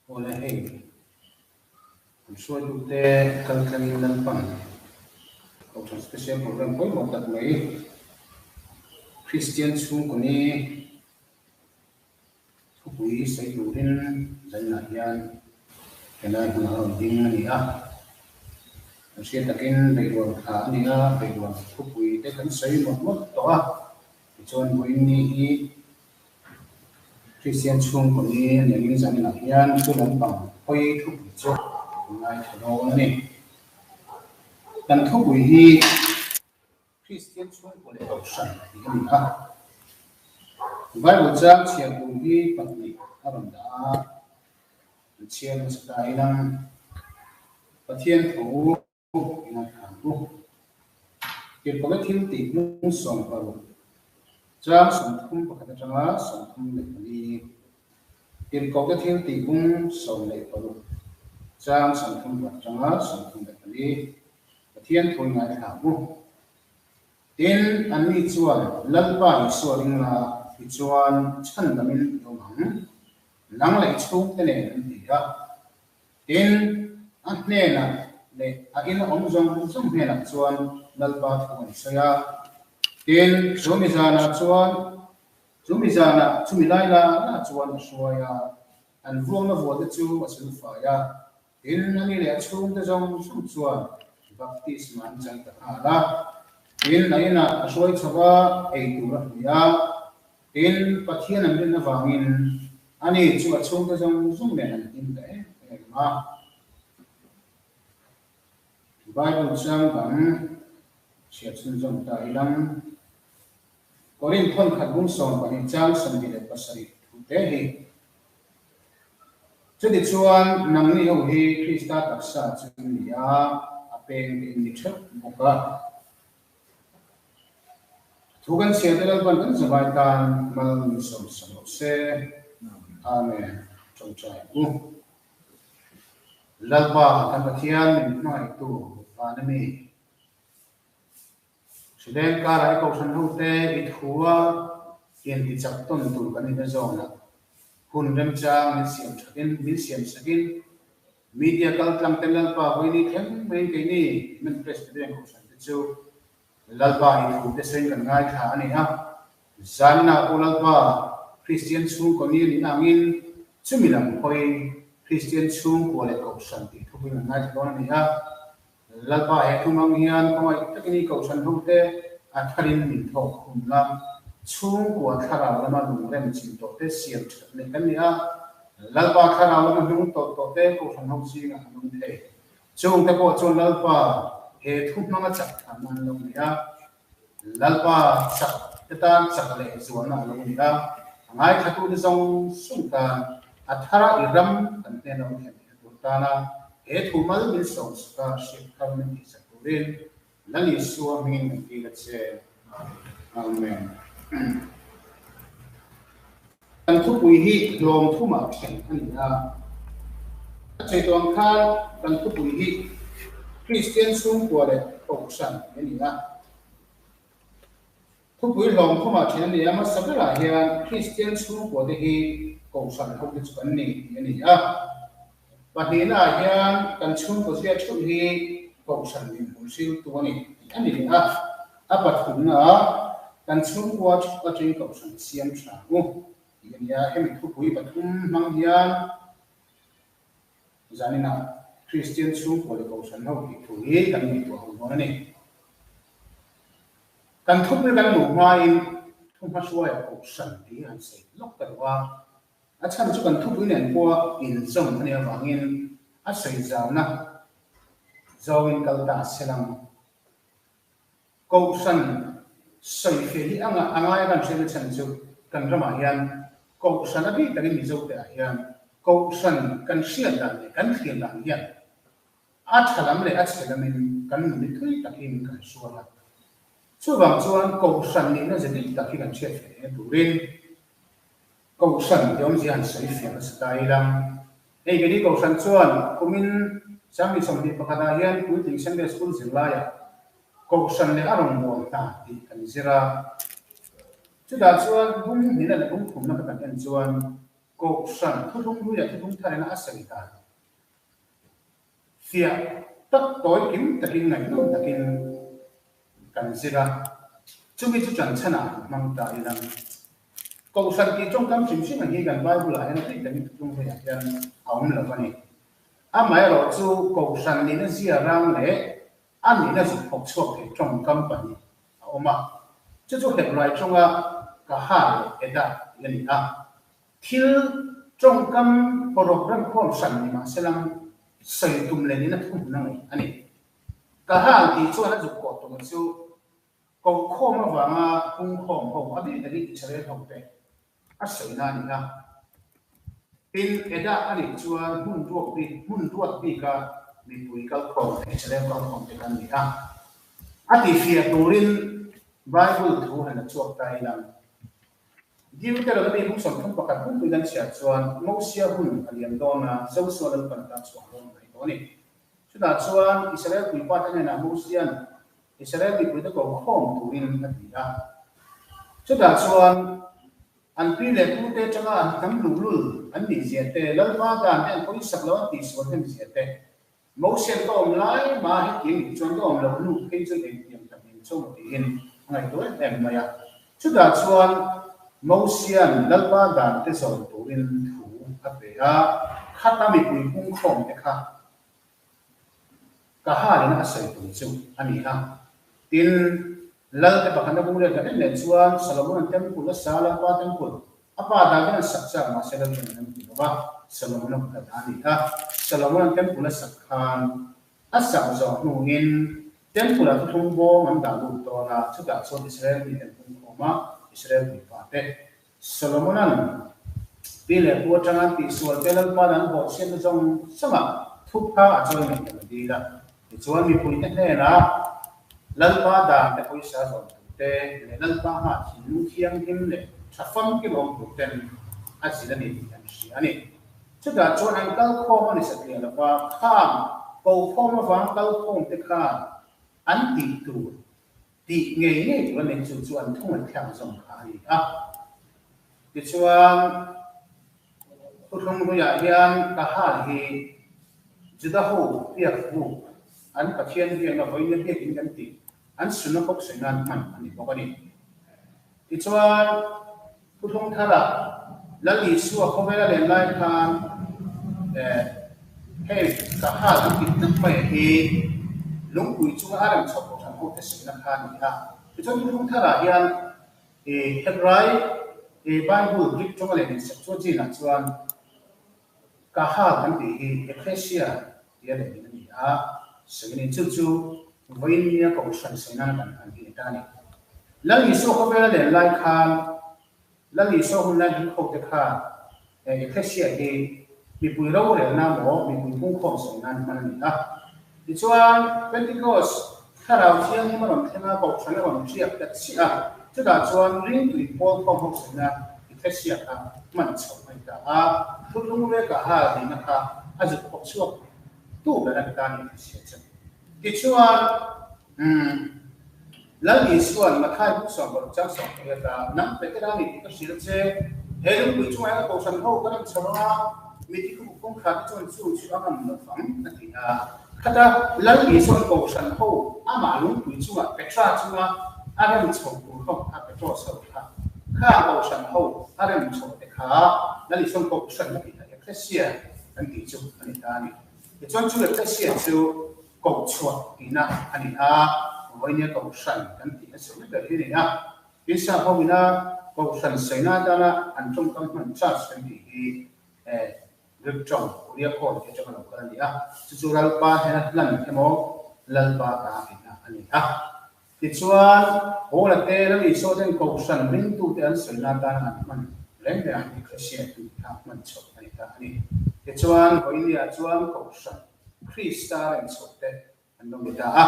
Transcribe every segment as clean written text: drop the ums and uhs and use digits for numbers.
Awle hei, kan hruaitute kaltlangin Lalpan Kohhran Special Program pawimawh tak mai Kristian chhungkaw ni thupui sawi turin zaninah hian helai hmunah a rawn ding a ni a. Kan hriat takin beihrual thla a ni a, beihrual thupui te kan sawi mawlh mawlh tawh a, tichuan vawiin ni hi Kristian chhungkaw ni a nih angin zaninah hian chu lampang hawi thupui chu kan ngaithla dawn a ni. Kan thupui hi Kristian chhungkaw leh Kohhran tih a ni a. Bible chang chhiar tur hi pahnih a rawn dah a, an chhiar nasa ta ilang Pathian tho Ngaithla ang u. Tirhkohna thil tih hmung 16, chang 31 atanga 34. Tirhkohna thil tih hmung 16, chang 31 atanga 34. Pathian thu i ngaithla ang u. Tin, anni chuan Lalpa Isua ring la, tichuan chhandamin i awm ang, nang leh i chhungte nen an ti a. Tin, a hnenah leh a ina awm zawng zawng hnenah chuan Lalpa thu an sawi a. Tin, chu mi zanah chuan, chu mi zanah chumi lai la la chuan a hruai a, an vuakna vualte chu a sil fai a. Tin, ani leh a chhungte zawng zawng chuan baptisma an chang ta nghal a. Tin, a inah a hruai chho a, ei tur a hmui a. Tin, Pathian an rin avangin ani chu a chhungte zawng zawng nen an hlim ta em em a. Bible chang dang chhiar chhunzawm ta ilang Korinth thawn khat bung 12 chang 27 thu te hi. Chutichuan nangni ho hi Krista taksa chu in ni a, a peng te in ni theuh bawk a. Thu kan chhiar te Lalpan kan zavai tan mal min sawm sak loh se. Amen. Tawngtai ang u. Lalpa kan Pathian min hmangaihtu van a mi. Hrileng karah i kohhran ho te i thua intichak tawn tur kan ina zawnah hun remchang min siam thatin min siam sakin Media kal tlang te Lalpa vawiini thleng maiin keini Human Presbyterian Kohhran te chu Lalpa i thu te sawiin kan ngaithla a ni a. Zanina pawh Lalpa Kristian chhungkaw ni a nih angin chumi lam hawi Kristian chhungkua leh Kohhran tih thupuiin kan ngaithla dawn a ni a. Lalpa he thum ang hian khawngaih takin i Kohhran hote a tharin min thawk khum la, chhungkua thlarau lama lungrem chin tawh te siam that leh kan ni a, Lalpa thlarau lama hnung tawlh tawh te Kohhran ho zingah an awm thei. Chungte pawh chuan Lalpa he thu hmanga chak thanna an lo nei a, Lalpa chak te tan chak leh zualna a lo ni a, a ngaithlatute zawng zawng tan a thara i ram kan hnen a awm thlen theih tur tana he thu mal min sawmsaka hriat thar min tihsak turin Lal Isua hmingin kan dil a che. Amen. Kan thupui hi hlawm thumah then a ni a. A chei tawh ang khan kan thupui hi Kristian chhungkua leh Kohhran a ni a. Thupui hlawm thumah then a ni a, hmasa berah hian Kristian chhungkua te hi Kohhran hote chu kan ni tih a ni a. Pahnihnaah hian kan chhungkaw zia theuh hi Kohhran dinhmun hriltu a ni tih a ni leh a. A pathumnaah kan chhungkua theuh atangin Kohhran siam tha ang u tih a ni a. Hemi thupui pathum hmang hian zaninah Kristian chhungkua leh Kohhran ho tih thu hi kan ngaihtuah ho dawn a ni. Kan thupui kan luh hmain thu hmahruaia Kohhran tih hi han sawi lawk ta duh a. A chhan chu kan thupui nen pawha inzawm a nih avangin a sawi zauna zawngin kal ta a sel ang. Kohhran sawi feh hi a a ngaia kan hriatna chhan chu kan ramah hian Kohhran a bik takin Mizote ah hian Kohhran kan hriat dan leh kan thlir dan hian a tha lam leh a chhe lamin kan nun hi thui takin kan hruai a. Chuvang chuan Kohhran nihna ze dik tak hi kan hriat feh theihna turin Kohhran tih awmzia han sawi fiah nasa ta ila, hei keini Kohhran chuan kumin 2021 ah hian puitling Sunday School zirlaiah Kohhran leh a rawngbâwl hna tih kan zir a. Chutah chuan bung hnihna leh bung khumna kha kan en chuan. Kohhran thuthlung hlui leh thuthlung thar ina a sawi dan fiah tak tawi kim takin ngaihnawm takin kan zir a, chumi chu ṭanchhan ah han hmang ta ila. Kohhran tih ṭawngkam hrim hrim ang hi kan Bible ah hian a tui takin thuthlung hlui ah hian a awm lo a ni. Amaherawh chu Kohhran nihna zia rang leh a nihna zuk thawk chhuak thei ṭawngkam pahnih a awm a, chu chu Hebrai ṭawnga Kahal leh Edah tih a ni a. Thil ṭawngkam hawrawp remkhawm hran ni mah selang sawi tum leh nihna thuhmun a ngaih a ni. Kahal tih chuan a zuk kawh tum chu kokhawm avanga pungkhawm ho a bik takin Israel hote a sawina a ni a. Tin, Edah a nih chuan hmun ruak bik, hmun ruat bika mipui kalkhawm leh Israel kalkhawm te kan ni a. A tihfiah turin Bible thu han la chhuak ta ila. Deuteronomy bung 31 pumpui kan chhiar chuan Mosia hun a liam dawn a, Josua Lalpan ta chhuah dawn mai tawh a ni. Chutah chuan Israel puipa te hnenah Mosia'n Israel mipuite ko khawm turin a ti a. Chutah chuan an pi leh pute atanga an hnam luhlul an nih zia te, Lalpa dan te an pawisak lo an tihsual hnem zia te, Mosia'n ka awm lai mah hetiang nih chuan ka awm loh hnu phei chuan engtiang tak ning chauh maw tiin a ngaihtuah em em mai a. Chutah chuan Mosia'n Lalpa dan te zawm turin thu a pe a, khata mipui pungkhawm te kha Ka halin a sawi tum chu a ni a. Tin, Lal te pakhatna bung riat kan en leh chuan Solomona'n temple a sa, Lalpa temple, a pa Davida'n sak chak mahse Lalpan a ti lo va, Solomona kut a dah a ni a. Solomona'n temple a sak khan a sak zawh hnuin temple-ah thuthlung bawm an dah lut dawn a, chutah chuan Israel mite an pungkhawm a, Israel puipa te Solomona'n pi leh pu atanga an tihsual te Lalpa'n an bawhchhiatna zawng zawngah thupha a chawi ngaihdam a dil a. Tichuan mipuite hnenah Lalpa dan te pawisa zawm tur te leh Lalpa nghah thinlung thianghlim leh tha famkim awm tur ten a zil a ni tih an hria a ni. Chutah chuan an kalkhawm a ni satliah lova, khang kokhawm avang kalkhawm te khan an tih tur Tih ngei ngei tur a nei chu chu an thu ngaihthlak zawng kha a ni a. Tichuan, Thuthlung hluiah hian Kahal hi Juda ho biak buk, an Pathian biakna vawiina biakin kan tih, an synagogue sawi nan hman a ni bawk a ni. Tichuan, Thuthlung tharah Lal Isua khawvel a len lai khan hei ka hal an tih tak mai hi lungpui chunga a rem chhoh kohhran hote sawina kha a ni a. Tichuan thuthlung tharah hian Hebrai Bible Greek tawnga leh Septuagint-ah chuan ka hal kan tih hi Ecclesia tia lehling a ni a, sawi a ni. Chu chu vawiin nia kohhran sawi nana kan hman hi a ni ta a ni. Lal Isua khawvela len lai khan Lal Isua hun lai hming hote kha Ecclesia hi mipui rorelna maw mipui pungkhawm sawi nan hman a ni a. Tichuan Pentecost thlarau thianghlim a rawn thleng a, kohhran a rawn ṭiak ta chiah a, chutah chuan ringtui pawl khawm ho sawina Ecclesia kha hman chhoh a ni ta a, thuthlung reka hal nihna kha a zuk khawp chhuak tu ber a ni ta a ni Ecclesia chu. Tichuan Umm. Lal Isua'n Mathai buk 16 chang 18 ah, Nang Petera ni tih ka hrilh che, he lungpui chungah hian kohhran ho ka rem chho anga, mithi khu buk kawngkhar te chuan chu chu a ngam lo vang, a ti a. Khata Lal Isua'n kohhran ho amah lungpui chungah Petra chunga a rem chho tur ho kha Petros ho kha, kha kohhran ho a rem chho te kha Lal Isua'n kohhran a ti kha Ecclesia kan tih chu a ni ta a ni. Tichuan chu Ecclesia chu Koh chhuah tihna a ni a, vawinia kohhran kan tih a sawi ber hi a ni a. Tin, sap ho ina kohhran sawina atana an tawngkam hman church kan tih hi Greek tawng Kuriakon tih atanga lo kal a ni a, chu chu Lalpa hnena hlan emaw Lalpa ta tihna a ni a. Tichuan, Paula te Lal Isua ten kohhran ringtute an sawina atana an hman reng reng ang Ecclesia tih kha hman chhoh a ni ta a ni. Tichuan, vawinia chuan kohhran Krista rem chhoh te an lo ni ta a.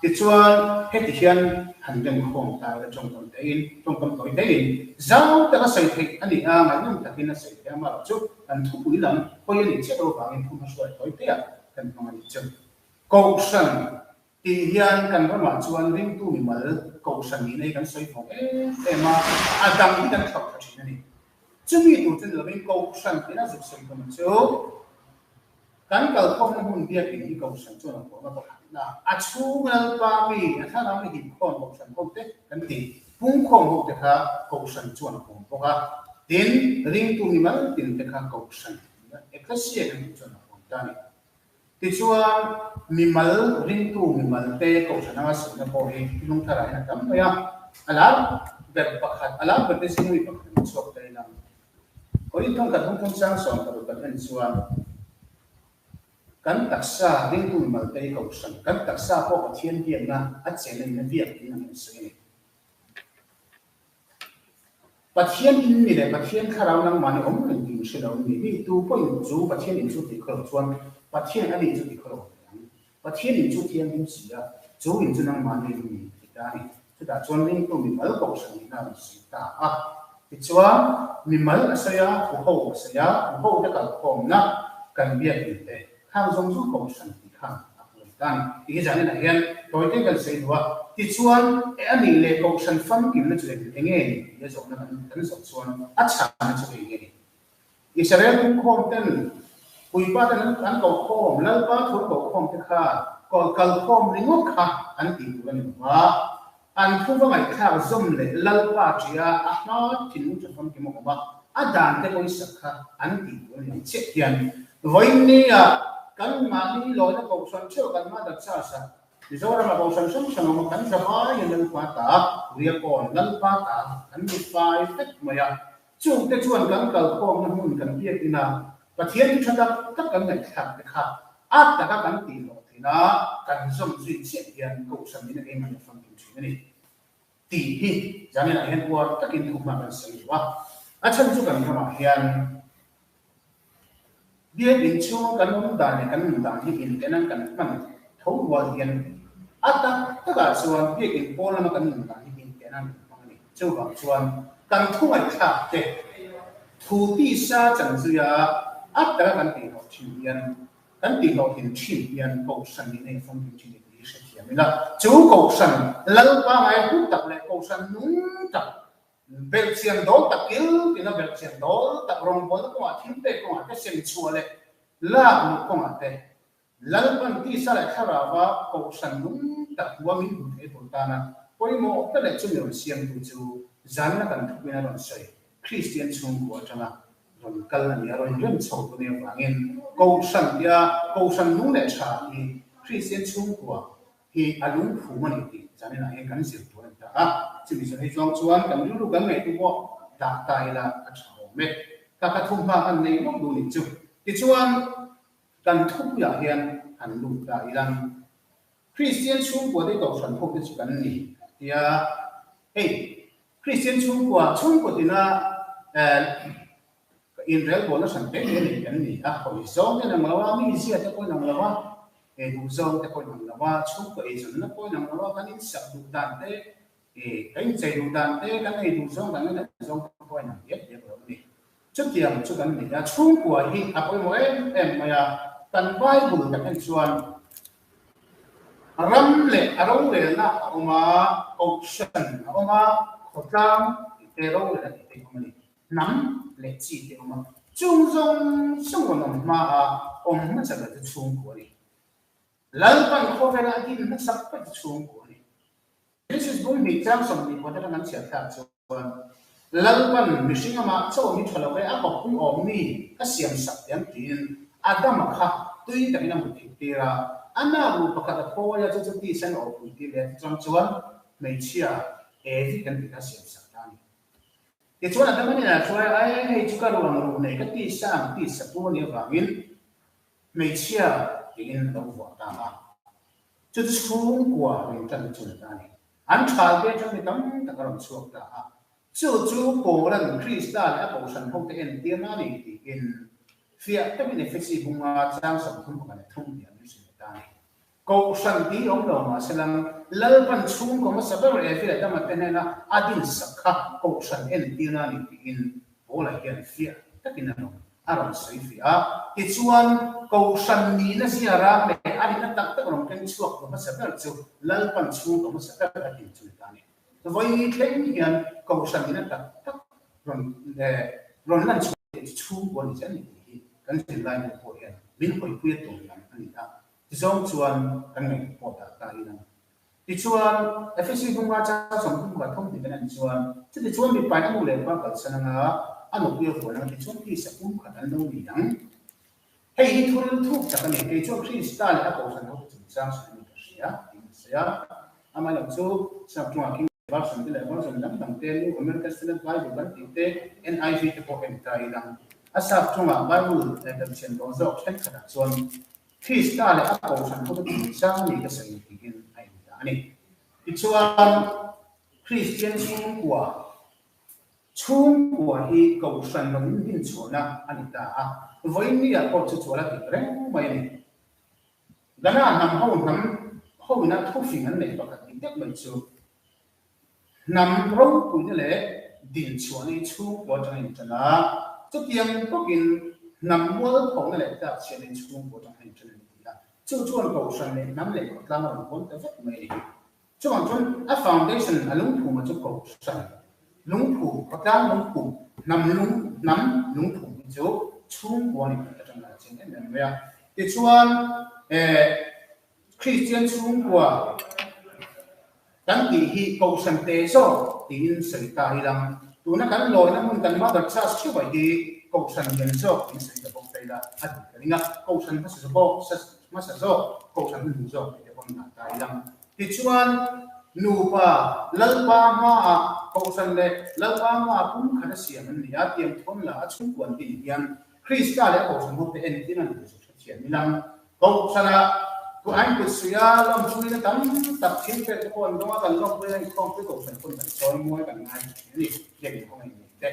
Tichuan, heti hian han remkhawm ta ila tawngkam tein, tawngkam tawi tein zau taka sawi theih a ni a, ngaihnawm takin a sawi theih a, amaherawhchu kan thupui lam hawi a nih chiah loh avangin thum hmahruai tawi teah kan hmang a nih chu. Kohhran tih hian kan ramah chuan ringtu mimal kohhran nihna hi kan sawi fawng em em a, a dang hi kan thlauh tha thin a ni. Chumi tur chu ni lovin Kohhran tina zuk sawi tum chu kan kalkhawmna hmun biakin hi Kohhran chuan a huam a pakhatna a chhung Lalpa mi a thlarau mi hipkhawm Kohhran ho te kan ti pungkhawm ho te kha Kohhran chuan a huam bawk a, tin ringtu mi mal tin te kha Kohhran Ekklesia kan tih chuan a huam ta a ni. Tichuan, mimal ringtu mimal te Kohhran anga sawina pawh hi lungthar ah hian a tam mai a, a lar ber pakhat, a lar ber te zing mi pakhat an chhuak ta ila. Korin thawngkhat hungthum sang 16 kan en chuan kan taksa ringtu mimal te hi Kohhran, kan taksa pawh Pathian biakna a chena in a biak in ang in sawi a ni. Pathian in ni leh Pathian thlarau nangmahni awm reng tih in hre lo ni. Mi tu pawhin chu Pathian in chu tih khaw lo chuan Pathian a ni chu tih khaw lo ve ang. Pathian in chu thianghlim si a, chu in chu nangmahni in ni ti ta a ni. Chutah chuan ringtu mimal kohhran nihna a rawn sawi ta a. Tichuan, mimal a sawi a, huho a sawi a, huho te kalkhawmna kan biak in te Khang zawng zawng kohhran tih khan a huai ta a ni. Tih hi zaninah hian tawite kan sawi duh a, tichuan e a nih leh kohhran famkimna chu eng enge ni tih a zawhna kan kan zawh chuan a chhanna chu eng nge ni? Israel pumkhawm ten puipa ten an an kohkhawm, Lalpa thu an kohkhawm te kha kalkhawm ringawt kha an tih tur a ni lo va, An thu va ngaihthlak zawm leh Lalpa ṭia a hma thinlung ṭha famkim a awm a, a dan te pawisa kha an tih tur a ni ang chiah hian vawiinnia kan mahni lawina kohhran ṭheuh kan Mother Church-ah Mizoramah kohhran hrang hrang awm a, kan zavaiin Lalpa ta, Riakawn Lalpa ta kan ni fai vek mai a, chungte chuan kan kalkhawmna hmun kan biak ina Pathian thu ṭha tak tak kan ngaihthlak te kha a taka kan tih hlawh thin a, kan zawm zui chiah hian kohhran in a engmah a famkim thin a ni tih hi zaninah hian uar takin thuhma kan sawi duh a. A chhan chu kan ramah hian biakinn chhunga kan awm dan leh kan nun dan hi intenan kan hman tho rual hian a tak takah chuan biakinn pawn lama kan nun dan hi intenan kan hmang a ni. Chuvang chuan kan thu ngaihthlak te thu tisa chan zuia a taka kan tihhlawh thin hian kan tihhlawh thin thin hian Kohhran in ei famkim thin tih hi hrethiam ila, chu Kohhran Lalpa ngai hlu tak leh Kohhran nung tak, belhchian dawl tak kil tina belhchian dawl tak rawngbawlna kawngah thil pek kawngah te sem chhuah leh lak luh kawngah te Lalpan tisa leh thlarauva kohhran nung tak hmua min hmu thei tur tana pawimawh ta leh chumi rawn siamtu chu zanna kan thupuiin a rawn sawi. Kristian chhungkua atanga rawn kal a ni a, rawn rem chho tu nia vangin kohhran tia kohhran nung leh tha hi Kristian chhungkua hi a lungphum a ni tih zaninah hian kan zir tur a ni ta a. Chumi chu hei zawng chuan kan rilru kan ngaihtu pawh dah ta ila a tha awm e. Ka ka thuhma kan nei lawk duh nih chu. Tichuan. Kan thupuiah hian han lut ta ila, Kristian chhungkua te kohhran ho te chu kan ni tia hei Kristian chhungkua chhungkaw tina inrelbawlna hran hle hle nei kan ni a, hawi zawng te inang lo a, mizia te pawh inang lo a, duh zawng te pawh inang lo a, chhungkaw eizawnna pawh inang lo a, kan insak duh dan te, kan inchei duh dan te, kan ei duh zawng kan ngaihtuah zawng te pawh inang diak diak lo a ni. Chutiang chu kan nei a, chhungkua hi a pawimawh em em mai a, kan Bible kan en chuan ram leh a rorelna a awm a, kohhran a awm a, khawtlang tih te rorelna tih te a awm a ni, hnam leh chi te a awm a, chung zawng zawng rawn awm hma a awm hmasa ber chu chhungkua a ni. Lalpan khawvela a din hmasak ber chu chhungkua a ni. Genesis bung hnih chang 20 atang an chhiat thlak chuan, Lalpan mihring amah chauh hi tha lo e, a kawppui awm mi ka siam sak tiang tiin Adama kha tui takin a mut theih tir a, a nakruh pakhat a phawi a, chu chu tisa in a awpui tir leh a, chutang chuan hmeichhia Evi kan tih kha siam sak ta a ni. Tichuan Adama hnenah chuan, Ae, hei chu ka ruang ruh nei ka tisa ang tisa pu a nih avangin hmeichhia tiin a lo vuah ta a. Chu chhungkua min tan chu ni ta a ni. An thal te atang mi tam tak a rawn chhuak ta a. Chu chu Paula'n Krista leh a kohhran hote entir na a ni tiin fiah takin Efesi bunga chang 33 tih an hrilh ta a ni. Kohhran tih awm lo mahse lang Lalpan chhungkaw hmasa ber Evi leh Adama te hnena a dinsak kha kohhran entir na a ni tiin Paula hian fiah takin a rawn a rawn sawi fiah a. Tichuan, Kohhran nihna ziarang leh a nihna tak tak rawn keng chhuak tu hmasa ber chu Lalpan chhungkaw hmasa ber a din chu ni ta a ni. Vawi thleng hian Kohhran nihna tak tak rawn Rawn lan chhuah leh chu chhungkua ni zel ni tih hi kan zirlai bu pawh hian min hawipui a tum lam a ni a, tizawng chuan kan ngaihtuah pawh dah ta ila. Tichuan, Efesi hnunga chang 33 tih kan en chuan, chutichuan mipain a nu leh pa kalsan anga a nupui a vuan anga tichuan tisa pumkhat an lo ni ang. Hei hi thuril thuk tak a ni, kei chuan Krista leh a kohhran hote chungchang sawi a ni ka hria, tiin a sawi a. Amaherawhchu chu Sapṭawngah King Version te leh version dang dang te, New American Standard Bible kan tih te, NIV te pawh en ta ila, a Sapṭawngah Bible kan chhian tawh zawk thenkhatah chuan Krista leh a kohhran hote chungchang a ni ka sawi tiin a indah a ni. Tichuan, Kristian chhungkua Chhungkua hi kohhran rawn inhminchhuahna a ni ta a, vawiin ah pawh chu chual a dik reng mai a ni. Ghana hnam ho hnam hoina thufing an neih pakhat dik deuh mai chu hnam ropuina leh dinchhuahna hi chhungkua atanga intan a, chutiang bawkin hnam mualphona leh tlakchhiatna hi chhungkua atanga intan a ni ti a, chu chuan kohhran leh hnam leh khawtlang a rawn hawn ta vek mai a ni. Chuvang chuan a foundation, a lungphum a chu kohhran lungphum, khawtlang lungphum, hnam lung, hnam lungphum hi chu chhungkua ni tih atang a chiang em em mai a. Tichuan eh Kristian chhungkua kan tih hi kohhran te zawk tiin sawi ta ilang. Tuna kan lawina hmun kan Mother Church theuh ah hi kohhran lian zawk tiin sawi ta bawk ta ila a dik ka ring a. Kohhran hmasa zawk, hmasa zawk, kohhran hnuhnung zawk tih te pawh an dah ta ilang. Tichuan, nupa Lalpa hmaah Kohhran leh Lalpa hmaah pumkhat a siam an ni a, tiang thawn la a chhungkuan din hian Krista leh a Kohhran hote entir an tih chu hrethiam ila. Kohhranah ku an kut suih a, lawmpuina tam tak thil pek te pawh an dawng a, kan lawmpuina inkhawmpui Kohhran pawn kan chawi mawi kan ngai ta thin a ni, biakinn kawng a inneih te.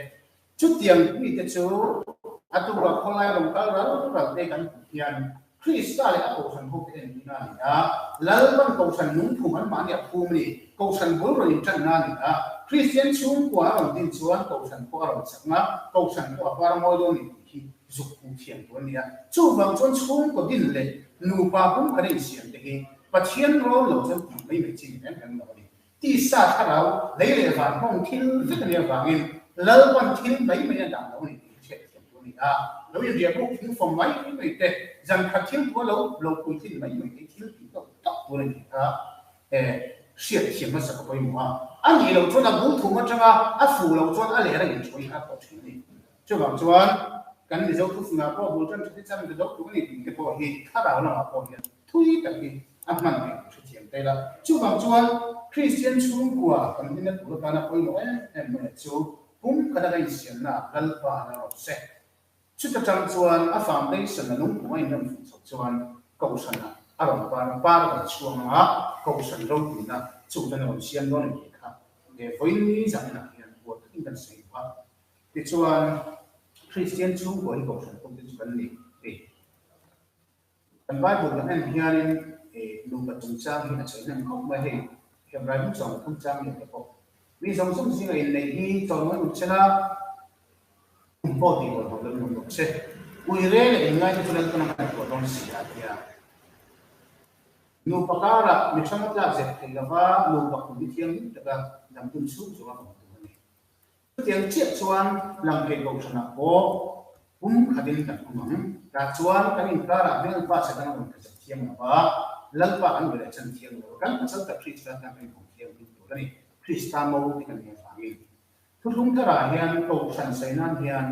Chutiang mite chu a tukah khawlai rawn kal ral ral te kan hmuh hian Krista leh a Kohhran hote entirna a ni a, Lalpan Kohhran lungphum anmahni a phum a ni. Kohhran bul rawn inṭanna a ni a, Kristian chhungkua a rawn din chuan Kohhran pawh a rawn chak a, Kohhran pawh a par mawi dawn a ni tih hi zuk hmuh thiam tur a ni a. Chuvang chuan chhungkaw din leh nupa pumkhat a insiam te hi Pathian rawn lo chuan tih mai mai chi ni reng reng lo a ni. Tisa thlarau lei leh van hmawng thil vek a nih avangin Lalpan thil mai mai a dah lo a ni tih hi hriat thiam tur a ni a. Lo inriah buk thing fawm mai mai te, zan khat thil tua lo lo puitlin mai mai te hi thil tih tawk tak tur a ni tih kha hriat thiam hmasa ka pawimawh a. A nih loh chuan a bul thum atanga a fuh loh chuan a leh a inṭhawi kha a pawh ṭhin a ni. Chuvang chuan kan Mizo thufunah pawh bul ṭan ṭha te chan ta deuh tuk a ni tih te pawh hi thlarau lamah pawh hian thui tak hi a hman theih tih hrethiam ta ila. Chuvang chuan Kristian chhungkua kan hminna tur atana pawimawh em em mai chu pumkhat a ka insiamnaah Lalpa a la rawh se. Chuta tang chuan a foundation a lungphung a inrem fuh chhoh chuan Kohhranah a rawn par a, par a rawn chhuang a, Kohhran ropuina chu chuan a rawn siam dawn a ni tih kha he vawiin zanah hian buai takin kan sawi duh a. Tichuan Kristian chhungkua hi Kohhran pawh te chu kan ni hei. Kan Bible kan en hianin nupa chungchang hi a chhaih hnem khawp mai hei, Hebrai hmun sawm pathum chang lian te pawh. Mi zawng zawng zinga inneih hi chawimawi nung chela kum pawh tih bawlhhlawh lo nuam bawk se. Ui re leh inngai te chu Lalpan a ngaihtuah dawn si a tia. Nupa karah mi hrang a tlak zep theih lova nupa kum hi thianghlim taka damdun chhung zawng a awm tur a ni. Chutiang chiah chuan Lamphei Kohhranah pawh pum khatin kan awm ang. Tah chuan kan inkarah hmelpa Setana rawn kazak thiang lo va, Lalpa kan be leh chan thiang lo va, kan pasal tak Krista tan kan inhawng thianghlim tur a ni. Krista mo te kan nih avangin. Thuthlung tharah hian Kohhran sawi nan hian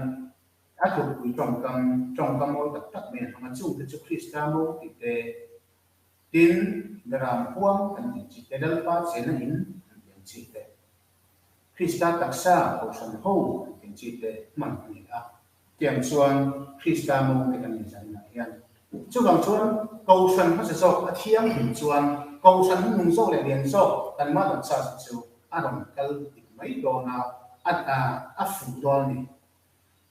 a tlukpui tawngkam, tawngkam mawi tak tak mai a hmang a, chungte chu Krista mo tih te, tin, Beram huang kan tih chi te, Lalpa chena in kan tih ang chi te. Krista taksa kohhran ho an tih chi te hman a ni a, tiang chuan Krista mo te kan inzanna hian. Chuvang chuan kohhran hmasa zawk a thianghlim chuan kohhran hmunung zawk leh lian zawk kan Mother Church chu a rawn kal dik mai dawn a, a a fuh dawn a ni.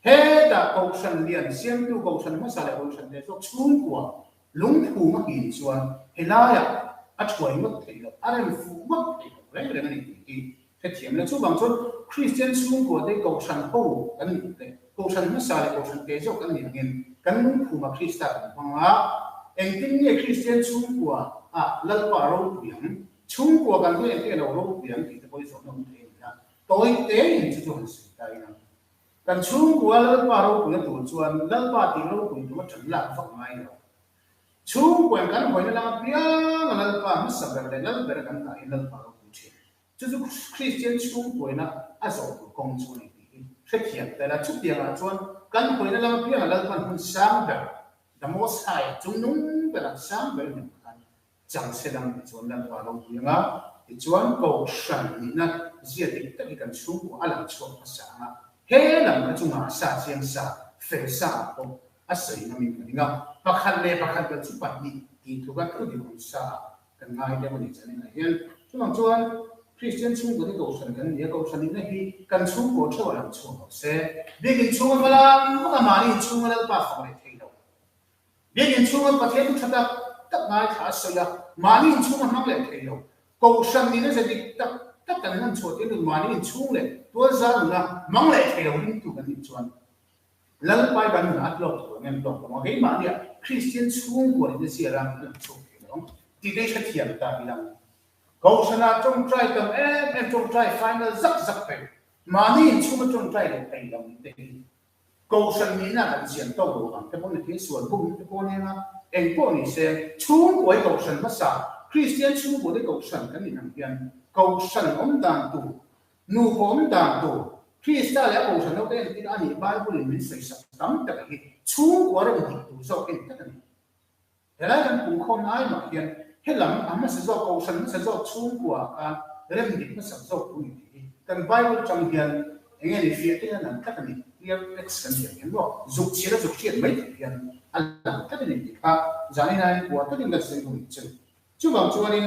Hetah kohhran lian siamtu kohhran hmasa leh kohhran te zawk chhungkua lungphum a nghin chuan helaiah a thuai ngawt theih loh, a rem fuh ngawt theih loh reng reng a ni tih hi hrethiam ila. Chuvang chuan Kristian chhungkua te kohhran ho kan nih leh kohhran hmasa leh kohhran te zawk kan nih angin kan lungphuma Krista kan hmang a, engtin nge Kristian chhungkua ah Lalpa ropui ang, chhungkua kan hneh hneh lo ropui ang tih te pawh hi zawhna awm thei a ni a, tawi tein chu chu han sawi ta ila. Kan chhungkua Lalpa ropuina tur chuan Lalpa tih ropui tuma ṭan lak vak ngai lo. Chhungkuain kan hawina lam apiang a Lalpa hmasa ber leh Lal bera kan dah hi Lalpa ropui ṭhin. Chu chu Kristian chhungkuaina a zawh tur kawng chu a ni tih hi hrethiam tel a. Chutiangah chuan kan hawina lam apianga Lalpan hun sang ber, the most high, chungnung berah sang ber hnem khan chang se dang ti chuan Lalpa ropui anga tichuan Kohhran nihna zia dik tak hi kan chhungkua a lang chhuak hmasa anga he lam kha chu ngahsa chiang sa fel sa ah pawh a sawi ngamin ka ring a, pakhat leh pakhat bel chu pahnih tih tluka thu dik awm sa ah kan ngai deuh a ni chuan inah hian chuvang chuan Kristian chhungkua te Kohhran kan ni a, Kohhran nihna hi kan chhungkua theuh a lang chhuak lo se, biakin chhunga va lang vak a mahni inchhunga Lalpa fak leh thei lo. Biakin chhunga Pathian thu tha tak tak ngaithla a sawi a, mahni inchhung a hmang leh thei lo. Kohhran nihna ze dik tak tak kan hman chhuah tir nun mahni inchhung leh tualzal nuna hmang leh thei lo ringtu kan nih chuan Lalpai kan nunah a tlawk tur ang em tlawk lo ang. Keimahnia Kristian chhungkua nihna zia ram a lang chhuak thei lo ang tih te hi hrethiam ta ilang. Kohhranah tawngtai tam em em tawngtai final zak zak peih mahni inchhunga tawngtai leh thei lo nih te hi Kohhran nihna kan chian tawk lo ang te pawh ni thei, sual bum te pawh nia, eng pawh ni se, chhungkuai kohhran hmasa, Kristian chhungkuate kohhran kan nih ang hian kohhran awm dan tur, nupa awm dan tur, Krista leh a kohhran ho te entir a nih Bible in min sawisak tam tak hi chhungkua rem dik tur zawk en tlat a ni. Helai kan pungkhawmna ai mah hian helam a hmasa zawk, kohhran hmasa zawk chhungkua khan rem dik hmasak zawk tur ni tih hi kan Bible atang hian eng nge ni fiah te hian a lang tlat a ni. Clear text kan tih ang hian maw zuk chhiar a zuk hriat mai theih hian a lang tlat a ni tih kha zanin aiin kua takin kan sawi hun chu. Chuvang chuanin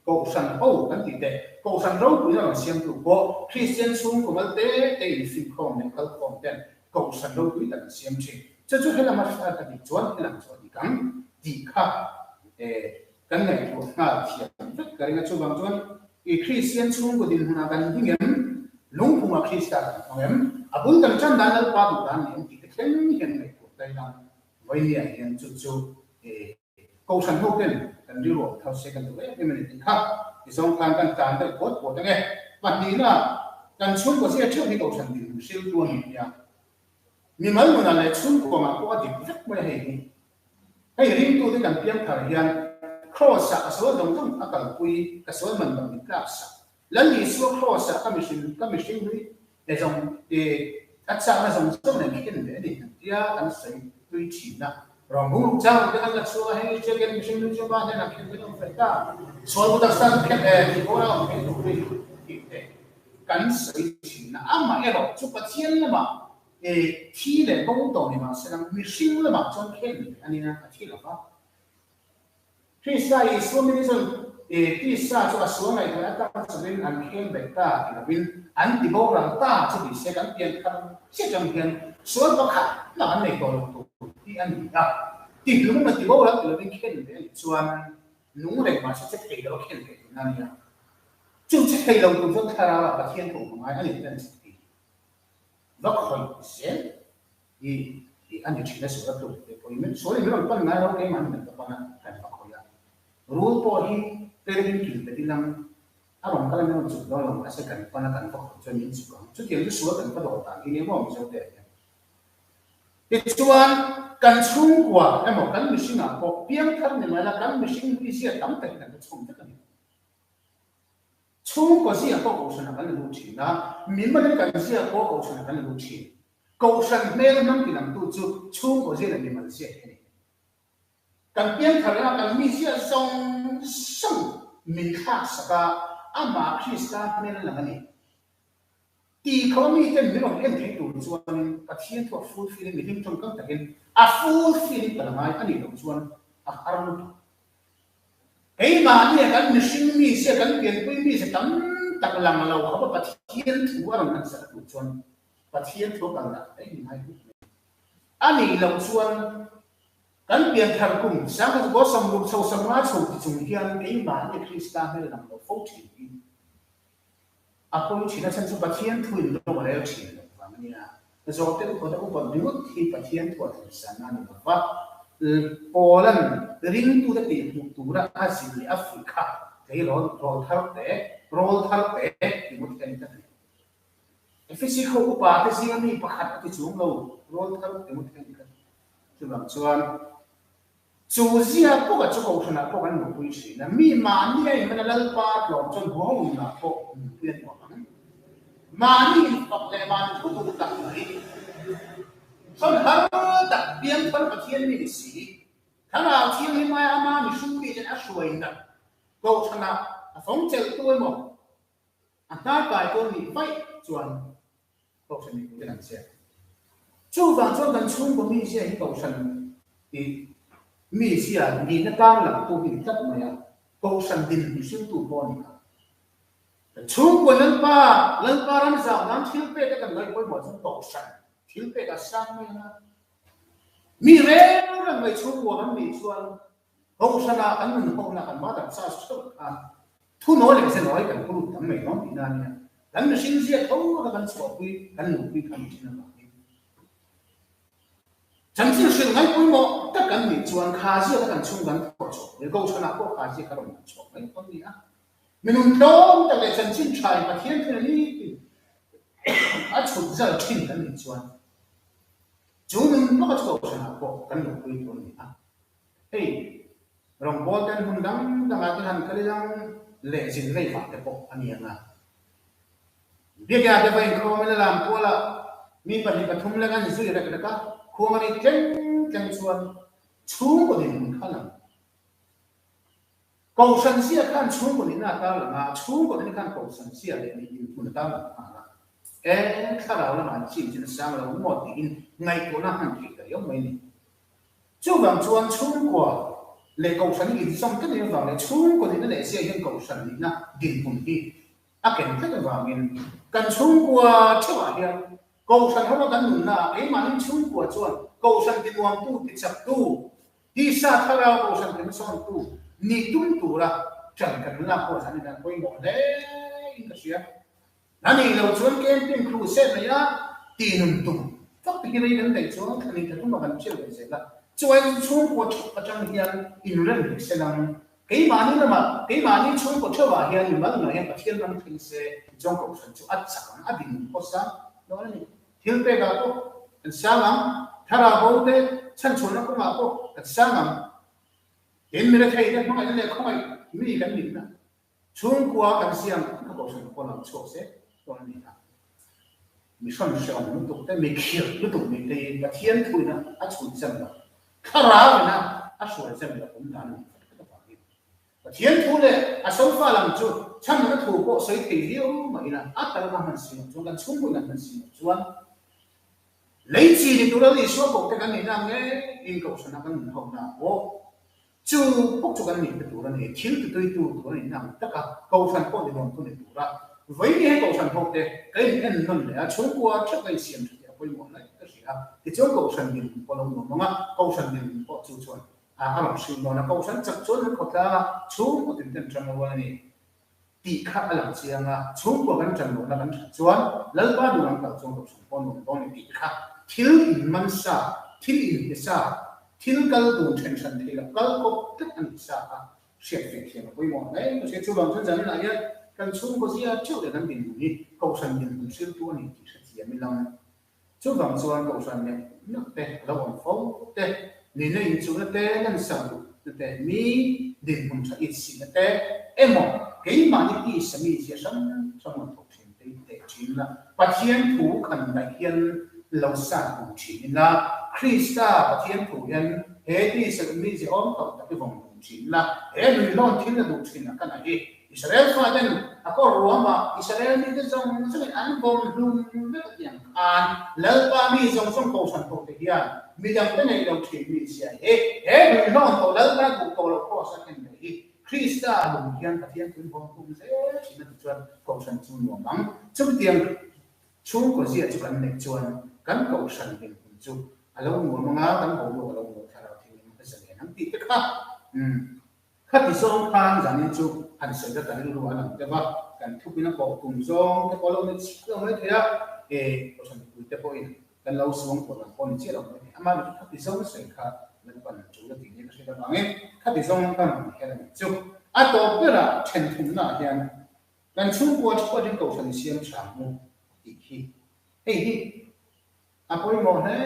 kohhran ho kan tih te, kohhran ropuina rawn siamtu pawh Kristian chhungkaw mal te te infinkhawm leh kalkhawm ten Kohhran ropui tak an siam thin. Chu chu helama hriat a nih chuan helam chu a dik ang tih kha kan ngaihtuah nghal thiam vek ka ring a. Chuvang chuan i Kristian chhungkaw dinhmunah kan ding em? Lungphungah Krista kan hmang em? A bul kan tan dan Lalpa duh dan ni em tih te thleng hian ngaihtuah ta ila vawinia hian chu chu Kohhran ho ten kan rilru awm thar se kan duh em em a ni tih kha ti zawng khan kan tlan deuh puat puat ang e. Pahnihna, kan chhungkaw zia theuh hi Kohhran dinhmun hriltu a ni nia. Mimal nunah leh chhungkuangah pawh a dik vek mai a hei hi. Hei ringtute kan piang thar hian Kraws-ah ka sual zawng zawng a kalpui, ka sual man bang min tlak sak. Lal Isua Kraws-ah ka mihring ka mihring hlui e zawng e a chakna zawng zawng nen khen ve a ni kan tia kan sawi tui thin a. Rawngbung chang te kan la chhuak a, hei check in mihring hlui chu pa hnenah khen ve awm fel ta, sual bu taksa chu khen e tih pawh a awm thei tur in tih te kan sawi thin a. Amaherawh chu Pathian lamah e thi leh bo tawh ni mahse lang mihring lamah chuan khen ve a nia a thi lo va. Krista Isua mite chuan e tisa chu a sual ngaihtuah atang chungin an kheng bet ta ti lovin an ti boral ta chu ni se kan pian thar chiah chang hian sual pakhat mah an nei tawh lo tur hi a ni a. Tihlung emaw ti boral ti lovin khen ve a nih chuan nung reng mahse che thei lo a khen ve tihna a nia. Chu che thei lo tur chuan thlarau ah Pathian ka awm a ngai a ni ten a che thei va khawih zel. I i a ni thin a sual a tluk te pawhin min sual in min rawn pan ngai lo keimahni kan ka pan a kan va khawih a. Rul pawh hi perin kil bet ilang a rawn kal a min rawn chuk dawn lo mahse kan pan a kan va khawih chuan min chuk ang. Chutiang chu sual kan va dawr dan hi nia maw Mizo te ah hian. Tichuan kan chhungkua emaw kan mihringah pawh piangthar ni mai la kan mihring hi zia tam takin kan la chhawm vek a ni. Chhungkaw zia pawh kohhranah kan la lut thin a, mimalin kan zia pawh kohhranah kan la lut thin. Kohhran hmel hmang ti langtu chu chhungkaw zia leh mimal zia hi a ni. Kan piangthar lama kan mi zia zawng zawng min thlak sak a, amah Krista hmel a lang a ni. Ti kho miten min rawn en thei tur chuanin Pathian thu a fulfill in mihring tawngkam takin a fulfill in ka la ngai a nih loh chuan a har lutuk. Keimahnia kan mihring mizia, kan pianpui mizia tam tak lang lo khawpa Pathian thu a rawn lansak tur chuan Pathian thu a kal dah daih ngai khawp mai. A nih loh chuan kan pianthar kum sangkhat kaw 60 chho 50 chho ti chung hian keimahnia Krista hmel lang lo fo thin hi A pawi thin a chhan chu Pathian thu in rawng a rel thin loh vang a nia. Zawhte upa te upa ringawt hi Pathian thu a thlirsan a ni lo va. Paula'n ringtute tih hmuh tura a zin leh a fuih kha tleirawl rawl thar te, rawl thar te tih ngawt hi a ni tlat a ni. Efesi khaw upa te zinga mi pakhat a ti chuang lo, rawlthar Timothea ni kha. Chuvang chuan chu zia pawh chu kohhranah pawh kan nupui thin a, mi mahni a inhman a Lalpa a tlawm chuan huho nunah pawh nupui a nuam ang. Mahni infak leh mahni thu duh tak mai, sawn har tak piangthar Pathian mi ni si, Thlarau Thianghlim aia ama mihring miten a hruai nat kohhranah a fawng chelhtu emaw a hnarkai tu nih vaih chuan Kohhran mipuite kan chhiat. Chuvang chuan kan chhungkaw mizia hi Kohhran tih mizia nihna tarlangtu hi ni tlat mai a, Kohhran dinhmun hriltu pawh a ni kha. Kan chhungkaw Lalpa, Lalpa ram zau nan thil pek a kan ngaih pawimawh chuan Kohhran thil pek a sang mai ang a. Mi reng reng mai chhungkua kan nih chuan Kohhranah kan nun hona kan mother church theuh khan Thunawi leh zenawi kan hurut tam mai dawn tihna a nia. Kan mihring zia tho kha kan chhuahpui, kan nupui kha ni thin avangin. Chanchin hrilh ngai pawimawh tak kan nih chuan kha zia kha kan chhung kan thawh chhuah mai, Kohhranah pawh kha zia kha rawn kan chhuah mai dawn nia. Mi nun tlawm tak leh chanchin tha in Pathian thil a ni tin a chhut zal thin kan nih chuan chu nun bawka chu Kohhranah pawh kan nupui tur a ni a. Hei, rawngbâwl ten hmun dang dangah te han kal ilang leh zin vei vah te pawh a ni ang a. Biakia te va inkhawm ila lam kualah mi pahnih pathum leng an zui rek rek a, khuang a ri tleng tleng chuan chhungkaw dinhmun kha lang. Kohhran zia khan chhungkaw nihna a tarlang a, chhungkaw nihna khan kohhran zia leh nih dinhmun a tarlang nghal a. E, thlarau lamah an chin chin a sang lo maw tiin ngaihtuahna a hman theih ta riau mai a ni. Chuvang chuan chhungkua leh kohhran hi inzawm tlat em avang leh chhungkaw nihna leh zia hian kohhran nihna dinhmun hi a ken tlat avangin kan chhungkua theuhah hian kohhran ho kan nunna ah keimahni chhungkua chuan kohhran tinuamtu, tichaktu, tisa thlarau kohhran hmasawntu nih tum tura ṭan kan lak pawh zan in an pawimawh hle in ka hria. A nih loh chuan camping crusade mai a tih nun tum fak te hi rei kan daih chuan thlan in thatum a kan hriat ve zel a. Chuan chhungkaw theuh atang hian inrem hlek se lang. Keimahni lamah, keimahni chhungkaw theuhah hian mimal nunah hian Pathian ram thleng se tichuan kohhran chu a chak ang, a din pawh sang dawn a ni. Thil pekah pawh kan sang ang, thlarau bo te chhanchhuahna kawngah pawh kan sang ang. Tin, mirethei te hmangaihna leh khawngaih mi kan nihna Chhungkua kan siam ka kohhran pawh lang chhuak se dawn a ni a. Mi hrawn hreawm lutuk te, mi khirh lutuk nih te hi Pathian thuin a chhun zem lo, thlarau ina a hruai zem loh awm dan a nih fat fat avangin Pathian thu leh a sofa lam chu chhanna thu pawh sawi thei viau mah ila a taka ka hman si loh chuan kan chhungkaw in an hman si loh chuan lei chi ni tura Isua koh te kan nihna ang nge in kohhrana kan nun ho na pawh Chu bawk chu kan nihna tur a ni, thil tituitu tur a nihna ang taka Kohhran pawh ni nuamtu ni tura vawiin he Kohhran ho te ka in en nawn leh a, chhungkua theuh ka insiam tha tih a pawimawh lai ka hria a, tichuan Kohhran dinhmun pawh a lo nuam ang a, Kohhran dinhmun pawh chu chuan a rawn hrilh dawn a, Kohhran chak chuan kan khawtlanga chhungkaw tin ten ṭang rual a ni. Tih kha a lang chiang a, chhungkua kan ṭan lohna kan ṭhat chuan Lalpa duh ang kal chuan kohhran pawh nuam dawn e tih kha thil inman sa, thil inpe sa, thil kal dun ṭhen hran thei loh kal kawp tlat a nih sa kha hriat ve thiam a pawimawh hle ka hria. Chuvang chuan zaninah hian kan chhungkaw zia ṭheuh leh kan dinhmun hi kohhran dinhmun hriltu a ni tih hrethiam ila. Chuvang chuan kohhran leh nak te a lo awm fo te, nihna inchuhna te, lansak duhna te, mi dinhmun tha itsihna te emaw keimahni tisa mi zia hrang hrang rawn thawk thin te hi teh thin ila, Pathian thu khan daih hian lo san hmu thin ila, Krista Pathian thu hian he tisa mi zia awm tawh tak hi vawng hmu thin ila, he nunhlawn thil a duh thin a ka na hi. Israel faten a kawr ruamah Israel mite zawng zawngin an vawm hlum vek a tiang khan Lalpa mi zawng zawng kohhran hote hian midangte neih lo thin mi zia hi he hlui hlawn tawh Lalpa duh tawh loh cross a khen leh hi Krista lung hian Pathian thil vawm hlum zel thin a ti chuan kohhran chu nuam ang. Chutiang chhungkaw zia chu kan neih chuan kan kohhran dinhmun chu a lo nuam ang a, kan boruak a lo nuam thlarau thingin a zalen ang tih te kha umm. Khati zawng khan zanin chu han sawi ta kan rilru a lang deuh a, kan thupin a kawh tum zawng te pawh a lo ni chiah lo mai thei a, e Kohhran mipui te pawhin kan lo suang tawh lam pawh a ni chiah lo mai thei. Amah erawh chu khati zawng sawi kha Lalpan tul a tih nia ka hriat avangin khati zawng kan rawn her a nih chu. A tawp berah thenthumnaah hian kan chhungkua thuatin Kohhran i siam tha ang u. tih hi hei hi a pawimawh hle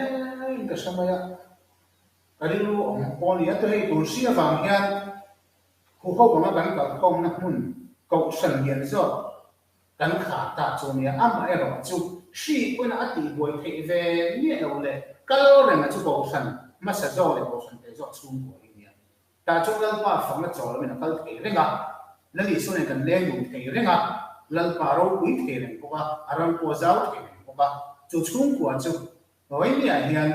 in ka hre mai a, ka rilru awm pawh a ni a, chu hei tun hri avang hian huho anga kan kalkhawmna hmun kohhran lian zawk kan khar ta chu a nia, amaherawh chu hri pawhin a tihbuai theih ve miah lo leh kal renga chu kohhran hmasa zawk leh kohhran te zawk chhungkua hi a nia. Tah chuan Lalpa fakna chaw lamin a kal thei reng a, Lal Isua nen kan leng dun thei reng a, Lalpa a ropui thei reng bawk a, a ram pawh a zau thei reng bawk a. Chu chhungkua chu Noemia hian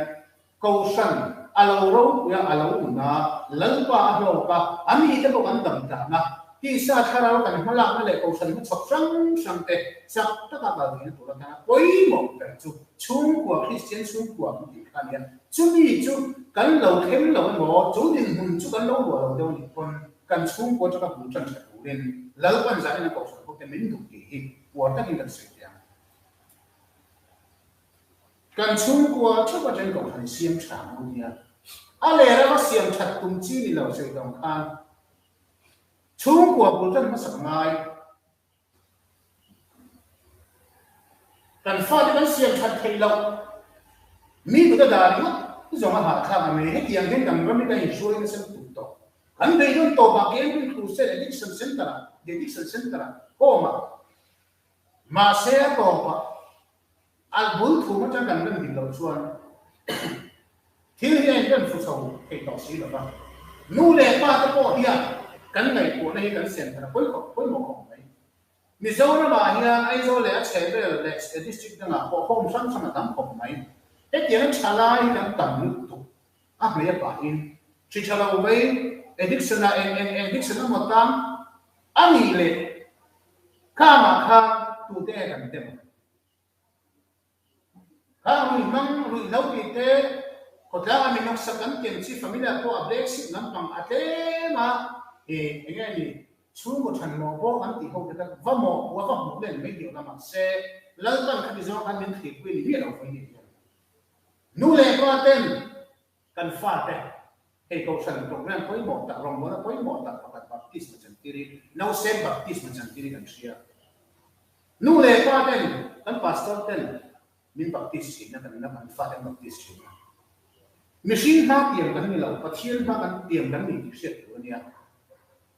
Kohhran a lo ropui a, a lo nun a, Lalpa a hlawk a, a mite pawh kan dam tlan a, tisa thlarau kan hmalakna leh Kohhran hmachhawp hrang hrang te chak taka kal theihna tur atana pawimawh ber chu Chhungkua, Kristian chhungkua kan tih kha a nia. Chumi chu kan lo thleng lo emaw, chu dinhmun chu kan lo luah lo deuh a nih pawn kan chhungkua atanga bul tan tha turin Lalpan zanin a kohhran ho te min duh tih hi uar takin kan sawi teh ang. Kan chhungkua theuh atangin kohhran i siam tha ang u nia. A ler ava siam that tum chi ni lo sawi tawng khan chhungkua bul tan hmasak a ngai. Kan fate kan siam that theih loh. Mi kut a dah ringawt zawng a hahthlak a mai. Hetiang hian kan ram hi kan inhruai nasa lutuk tawh. Kan beidawn tawpah Camping Crusade Addiction Centre-ah, The Addiction Centre-ah, Home-ah, mahse a tawpah a bul thum atang kan rem dik loh chuan thil hi a inrem fu chho thei tawh si lo va. Nu leh pa te pawh hian kan ngaihtuahna hi kan siam thar a pawimawh khawp mai. Mizoramah hian Aizawl leh a chhehvel leh district dangah pawh home hrang hrang a tam khawp mai. Hetianga tha lai hi kan tam lutuk a hmei a pahin hri tha lo vei addiction ah eng eng addiction emaw tang a nih leh khangah khan tute nge kan tem ang? Khang ruih hmang ruih lo tih te khawtlang a minawksa kan ken chi familia pawh a black sheep lampang a tlem a i eng nge ni chhungkaw than mawh bawk an tih ho te kha va mawh pua va hmuh len mai deuh lamah se Lalpan khati zawng khan min thlirpui ni miah lo vawi nih hian nu leh pa ten Kan fate, hei Kohhran program pawimawh tak, rawngbawlna pawimawh tak pakhat baptisma chantir hi, nausem baptisma chantir hi kan hria. Nu leh pa ten, kan pastor ten min baptist thin a, kan la kan fate an baptist thin a. Mihring hma tiam kan ni lo, Pathian hma kan tiam kan ni tih hriat tur a nia.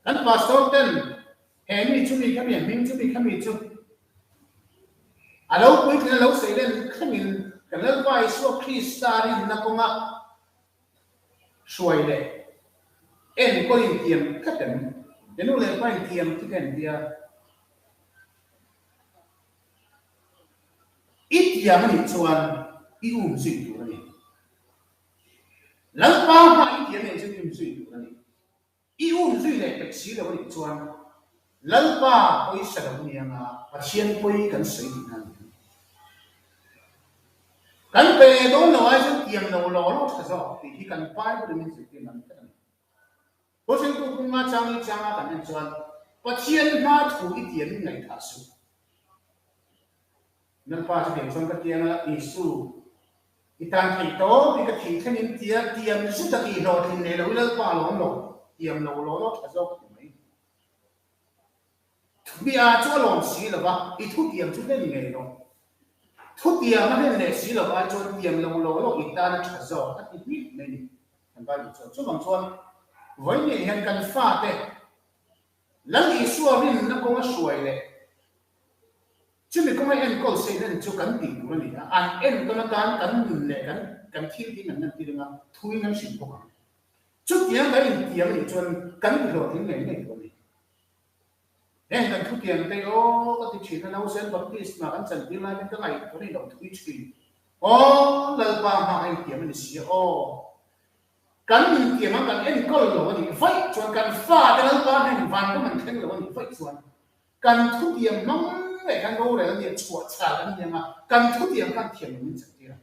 Kan pastor ten He mi chu mi khami, a hming chu mi khami chu a lo puitling a lo sawi len thlengin kan Lalpa Isua Krista rinna kawnga hruai leh enkawl intiam tlat em? He nu leh pa intiam chu ka entia. I tiam a nih chuan i um zui tur a ni. Lalpa hma i tiam nen chuan i um zui tur a ni. I um zui leh peih si lo a nih chuan Lalpa pawisa lo ni anga Pathian pawi kan sawi tihna a ni ang. Kan pe dawn lo ai chuan tiam lo law law tha zawk tih hi kan Bible in min zirtir lam tlat a ni. Thuhriltu punga chang i changa kan en chuan Pathian hma thu i tiam in ngaihthah suh. Lalpa chu kei chuan ka tiang a, Isu, i tan theih tawp i ka thih thlengin tia tiam zut a tih hlawhtlin leh lo i Lalpa a lawm lo, tiam lo law law tha zawk a ti mai. Thubia chu a lawm si lo va, i thutiam chu hlen ngei rawh. Thutiam a hlen leh si lo ai chuan tiam lo law law i tan a tha zawk a ti hmiah mai ni. Kan Bible chuan chuvang chuan vawiin hian kan fate Lal Isua rinna kawnga hruai leh chumi kawnga enkawl seilen chu kan tih tur a ni a, an enkawl atan kan nun leh kan kan thil hi kan lantir anga thuin an hrilh bawk ang. Chutiang kan intiam a nih chuan kan ti hlawhtling ngei ngei tur a ni. Heng kan thutiam te aw ka ti thin a, Nausen Baptist hna kan chantir lai hian ka ngaihtuah ni lo thui thin. Aw Lalpa hma a intiam a ni si a aw. Kan intiam a kan enkawl lo a nih vaih chuan kan fate Lalpa hnen vanram an thleng lo a nih vaih chuan kan thutiam hmang leh kan rorel a nia chhuah chhal an ni anga kan thutiam khan thiam lo min chantir ang.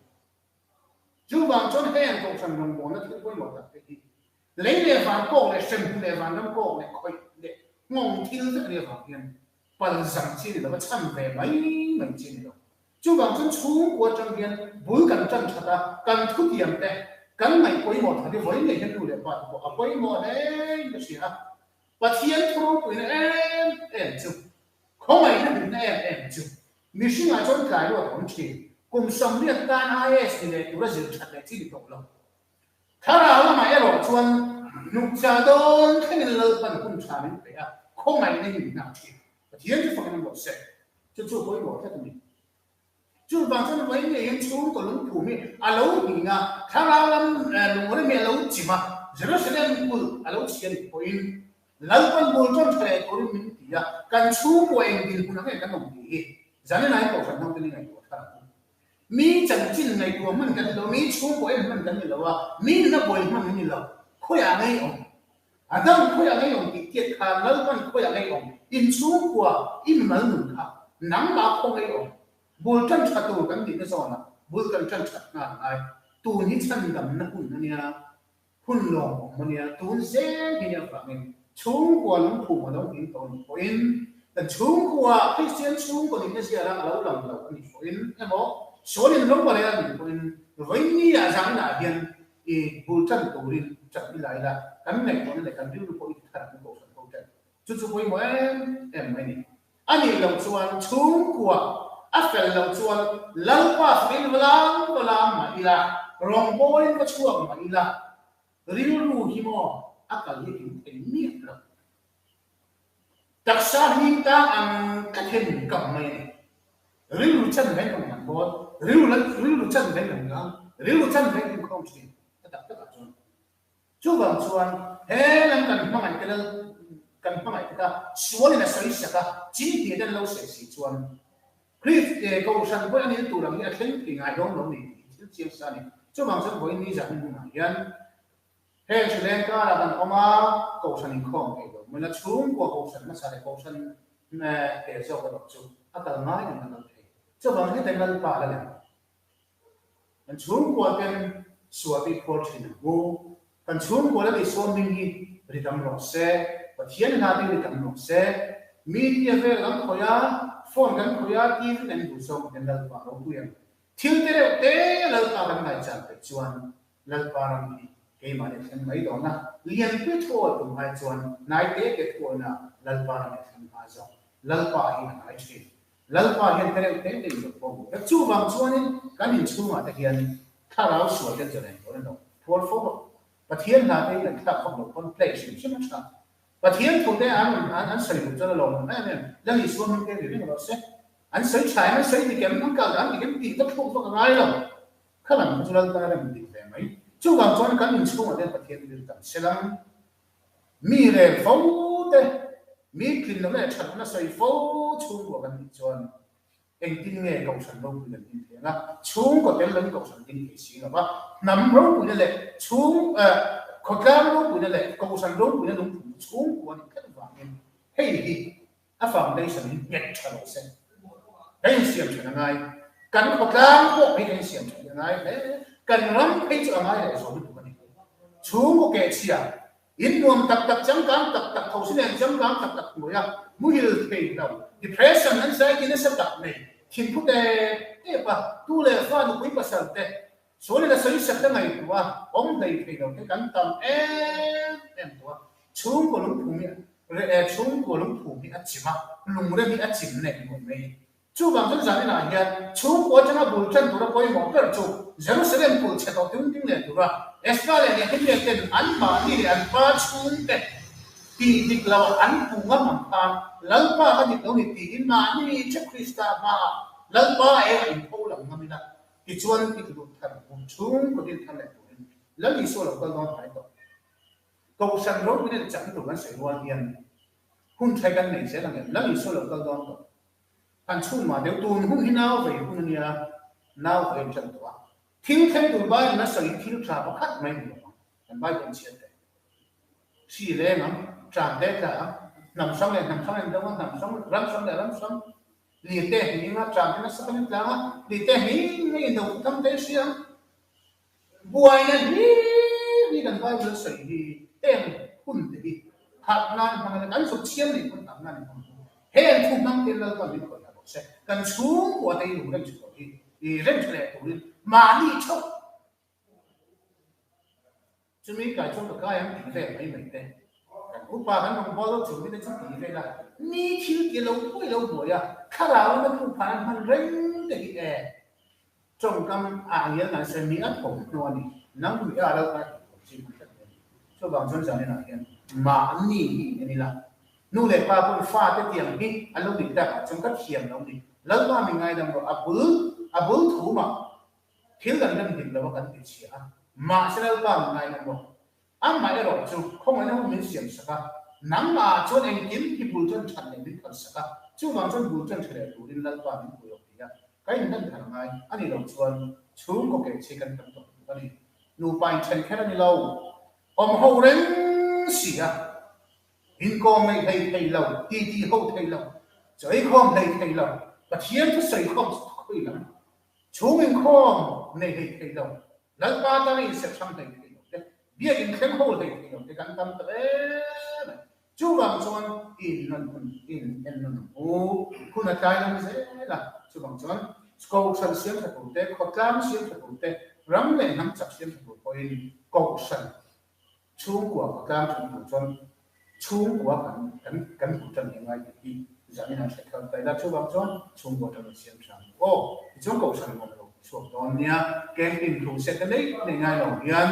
Chuvang chuan heng kohhran rawngbawlna thil pawimawh tak te hi lei leh van kawk leh hremhmun leh vanram kawk leh khawih leh nghawng thil vek a nih avang hian palzam chi a ni lo va chhan ve mai mai chi a ni lo. Chuvang chuan chhungkua atang hian bul kan tan that a, kan thutiam te kan ngaih pawimawh that hi vawi ngei hian nu leh pa te pawh a pawimawh hle in ka hria a. Pathian thu ropuina em em chu, khawngaihna hlimna em em chu. Mihringah chuan tlai luat a awm thin. Kum 80 tan IAS ni leh tura zir that leh chi ni tawh lo. Thlarau lamah erawh chuan nukcha dawn thlengin Lalpan hun tha min pe a, khawngaihna hi min hna thin. Pathian chu fakin an rawh se. Chu chu pawimawh tlat a ni. Chuvang chuan vawi ngeiin chhungkaw lungphum hi a lo hning a, thlarau lam lungrem hi a lo chim a, Jerusalem kulh a lo chhia nih pawhin Lalpan bul ṭan ṭha leh turin min ti a, kan chhungkaw eng dinhmun ang nge kan awm tih hi zanin ain kohhran ho ten i ngaihtuah thar ang u. Mi chanchin ngaihtuah hman kan ni lo, mi chhungkaw en hman kan ni lo a, mi nuna buai hman kan ni lo. Khawiah ngei awm? Adam khawiah ngei awm tih tiat khan Lalpan khawiah ngei awm? In chhungkua i mimal nun kha nangmah khaw ngei awm? Bul ṭan ṭha tur kan tihna zawnah bul kan ṭan ṭhat nghal ngai. Tun hi chhandamna hun a nia. Hun lawm awm a nia, tun zel hi nia vangin chhungkua lungphum a lo hming tawh nih pawhin kan chhungkua Kristian chhungkaw nihna ziara a lo lang lo a nih pawhin emaw sual in ro a rel a nih pawhin vawinia zaninah hian i bul tan turin chan i la ila kan ngaihtuahna leh kan rilru pawh i ti thar ang kohhran ho ten chu chu pawimawh em em mai a ni. A nih loh chuan chhungkua a fel loh chuan Lalpa fakin va lam va lam mah ila, rawngbawlin va chhuak mah ila, rilru hi maw a kal hi kim thei miah lo. Taksa hming tang ang ka then kam mai a ni. Rilru chan reng ang kan bawl, rilru rilru chan reng ang lang, rilru chan reng inkhawm thin a tak takah chuan. Chuvang chuan he lam kan hmangaih te lal kan hmangaih te kha sualin a sawi sak a, chinhniah te an lo sawi si chuan Krist te Kohhran pawh a nil tur ang hi a thleng thei ngai dawn lo ni tih hi thil chiang sa a ni. Chuvang chuan vawiin ni zah hmunah hian heng hrileng karah kan awm a, Kohhran inkhawm thei lo hmuna chhungkua Kohhran hmasa leh Kohhran te zawk erawh chu a kal ngai ang a kal thei. Chuvang heta Lalpa la lem. Kan chhungkua ten sual te phuar thin ang u. Kan chhungkua lal Isua hming hi ri tam rawh se, Pathian hla te ri tam rawh se. Media vel kan khawih a, phone kan khawih a, TV kan duh zawng hian Lalpa ropui ang. Thil te reuh te Lalpa kan ngaihchan peih chuan Lalpa ram hi keimahni a thleng mai dawn a, lianpui thuawi tum ai chuan hnai te te thuawina Lalpa ram hi a thleng hma zawk. Lalpa hi a hnai thin. Lalpa hian te reuh te te in lo pawm vek. Chuvang chuanin kan inchhungah te hian thlarau sual te zalen tur a ni lo. Phuar fo rawh. Pathian hna te hi kan thlak vak loh pawn play hrim hrim a tha. Pathian thu te an rawn an sawi duh chuan a lawmawm em em. Lal Isua hming te ri reng rawh se. An sawi tha em an sawi dik em an kal dan dik em tih va thluk vak a ngai lo. Kha lam kha chu Lalpa rem dik ve mai. Chuvang chuan kan inchhungah te hian Pathian ri tam selang. Mi rel fo te, mi tlin lohna leh that lohna sawi fo chhungkua kan nih chuan engtin nge Kohhran ropui kan din thei ang a, chhungkaw tel lovin Kohhran din thei si lo va, hnam ropuina leh chhung khawtlang ropuina leh Kohhran ropuina lungphum chu chhungkua a nih tlat vangin hei hi a foundation hi nghet tha lo se kan insiam that a ngai. Kan khawtlang pawh hi kan insiam that a ngai hle. Kan ram phei chu a ngai leh zual lutuk a ni. Chhungkaw kehchhia, in nuam tak tak, changkang tak tak, thosi nen changkang tak tak hnuaia muhil thei lo, depression, anxiety nasa tak nei, thinphu tep tep a, tu leh fa nupui pasal te, sualin a sawi sak te ngaihtuah a, awm hlei thei lo te kan tam em em tawh a. Chhungkaw lungphum hi chhungkaw lungphum hi a chim a, lungrem hi a chim nek nuam mai. Chuvang chuan zaninah hian chhungkaw atanga bul tan tura pawimawh ber chu Jerusalem kulh chhe tawh tung ding leh tura Ezra leh Nehemia ten anmahni leh an pa chhungte tih dik loh an hmuh ngam ang khan Lalpa ka dik lo ni tiin mahni che Krista hmaah Lalpa eng a inpho lang ngam ila tichuan i tlut thar ang u. Chhungkaw din thar leh turin Lal Isua lo kal dawn hnai tawh. Kohhran ropuina leh chakna tur kan sawi rual hian hun thai kan nei zel ang em? Lal Isua lo kal dawn tawh. Han chhun mah deuh tun hun hi nau vei hun a nia, nau vei an ṭan tawh a. Thil thleng tur Bible a sawi hi thil ṭha pakhat mai ni lo ang. Kan Bible an chhiat teh. Hri leng ang, ṭan te tla ang, hnam hrang leh hnam hrang an do a, hnam hrang, ram hrang leh ram hrang, lir te hning a, ṭan te nasa takin tlang a, lir te hning a indo khuthang te hria ang. Buaina hlir hi kan Bible a sawi hi heng hun te hi harh nan hmang ila kan zuk chhiam nei pawn harh nan hmang ang. Heng thu hmang te Lalpan min khawih dah bawk se kan chhungkua te hi lung rem tha tawh hi i rem tha leh turin mahni theuh chumi kai chuan ka kai ang tih vel mai mai te kan. Kan upa kan rawngbâwl lo chung mite chu ti vel a, mi thil ti lo pawh i lo buai a, thlarau in a phu phan an hman reng te hi e. Tawngkam ah ngial ngai se mi a thawmhnaw a ni, nang mi a lo kal tih thawm chi hman tlat mai a ni. Chuvang chuan zanin ah hian mahni hi in en ila, nu leh pa pawn fa te tiang hi an lo nih tak ah chuan ka thiam lo ni, Lalpa mi ngaidam rawh a bul a bul thum ah thil kan rem dik lo a kan ti chhia a, mahse Lalpa mi ngaidam rawh Amah erawh chu khawngaihna hun min siam sak a, nangmah chuan engkim hi bul tan that leh min phal sak a, chuvang chuan bul tan tha leh turin Lalpa min pui awk ti a, ka inhlan thar ngai a nih loh chuan chhungkaw keh chhi kan tam tawh lutuk a ni. Nupa inthen kher a ni lo, awm ho reng si a, inkawm ngeih hlei thei lo, titi ho thei lo, chaw eikhawm hlei thei lo, Pathian thusawi khawm khawi lam Chhung inkhawm nei hlei thei lo, Lalpa tana inserh hrang hlei thei lo te, biak inthleng ho hlei thei lo te kan tam ta em mai. Chuvang chuan i innawn hun, i ennawn ang u, hun a tlai lam zel a. Chuvang chuan Kohhran siam tha tur te, khawtlang siam tha tur te, ram leh hnam chak siam tha tur pawhin Kohhran Chhungkua khawtlang than tur chuan chhungkua kan kan kan hmu tan hi ngai tih hi zanin an hre thar ta ila chuvang chuan chhungkua tan an siam tha ang aw. Tichuan Kohhran nuam lo chhuak dawn nia camping thu set te nei nei ngai lo hian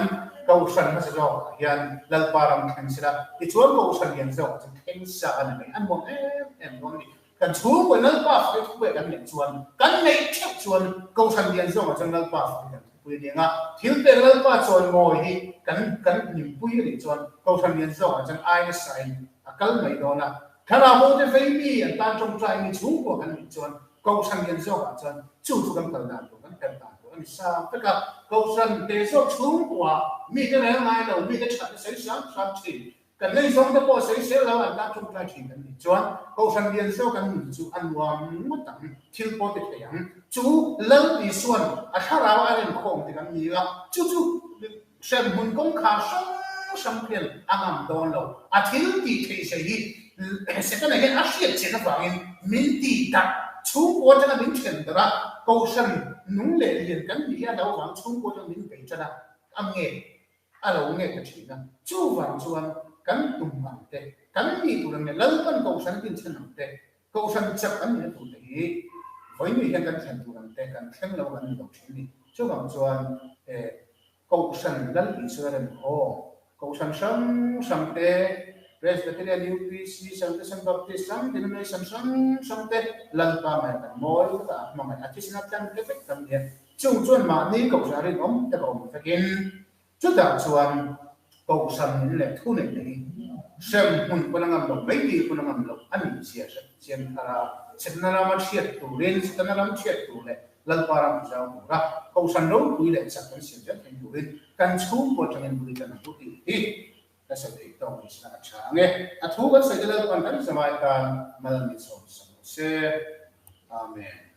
Kohhran hmasa zawk ah hian Lalpa ram thleng sela tichuan Kohhran lian zawk ah chuan thleng sa a ni mai a nuam em em dawn a ni. Kan chhungkua Lalpa fai thupui kan neih chuan, kan neih theuh chuan Kohhran lian zawngah chuan Lalpa fai kan thupui a ni ang a, thil pek Lalpa chawi mawi hi kan kan hlimpui a nih chuan Kohhran lian zawngah chuan ai nasain a kal mai dawn a. Thlarau bo te vei mi an tan tawngtai mi chhungkua kan nih chuan Kohhran lian zawngah chuan chu chu kan kal dan tur kan her dan tur a ni sa vek a. Kohhran te zawk chhungkua mite rel ngai lo, mite thatna sawi hram hram thin Kan ngaihzawng te pawh sawi sel lo an tan tawngtai thin kan nih chuan Kohhran lian zawk an nun chu a nuam ngawt ang, thil pawh ti thei ang. Chu Lal Isuan a thlarau a remkhawm ti kan ni a, chu chu hremhmun kawngkhar hrang hrang khian a ngam dawn lo. A thil tih theih zai hi Setana hian a hriat chian avangin min tih darh chhungkaw atanga min then darh a, Kohhran nung leh lian kan nih hi a lo vang chhungkaw atanga min bei tan a, a nge. A lo nge ta thin a, chuvang chuan kan tum ang te, kan nih tur ang leh Lalpan Kohhran tin chhan ang te, Kohhran chak an nihna tur te hi vawiin hian kan thlen tur ang te kan thleng lo kan ni lo thin a ni. Chuvang chuan eh Kohhran Lal Isua remkhawm, Kohhran hrang hrang te, Presbyterian, UPC, Salvation Baptist hrang denomination hrang hrang te Lalpa ngaih kan mawi vek a, a hmangaih a thisna tlang te vek kan ni a. Chung chuan mahni Kohhran rinawm tak a awm vekin, chutah chuan Kohhran min leh thu neih te hi hrem hmun pawn a ngam loh, meiti pawn a ngam loh a nih zia hre chian thar a, Setana rama chhiat turin, Setana ram chhiat tur leh Lalpa ram tizau tura Kohhran ropui leh chak kan siam zel thei turin kan chhungkaw atangin bul i tan ang u tih hi ka sawi theih tawk ni sela a tha ang e. A thu kan sawi te Lalpan kan zamai tan mal min sawm sak rawh se. Amen.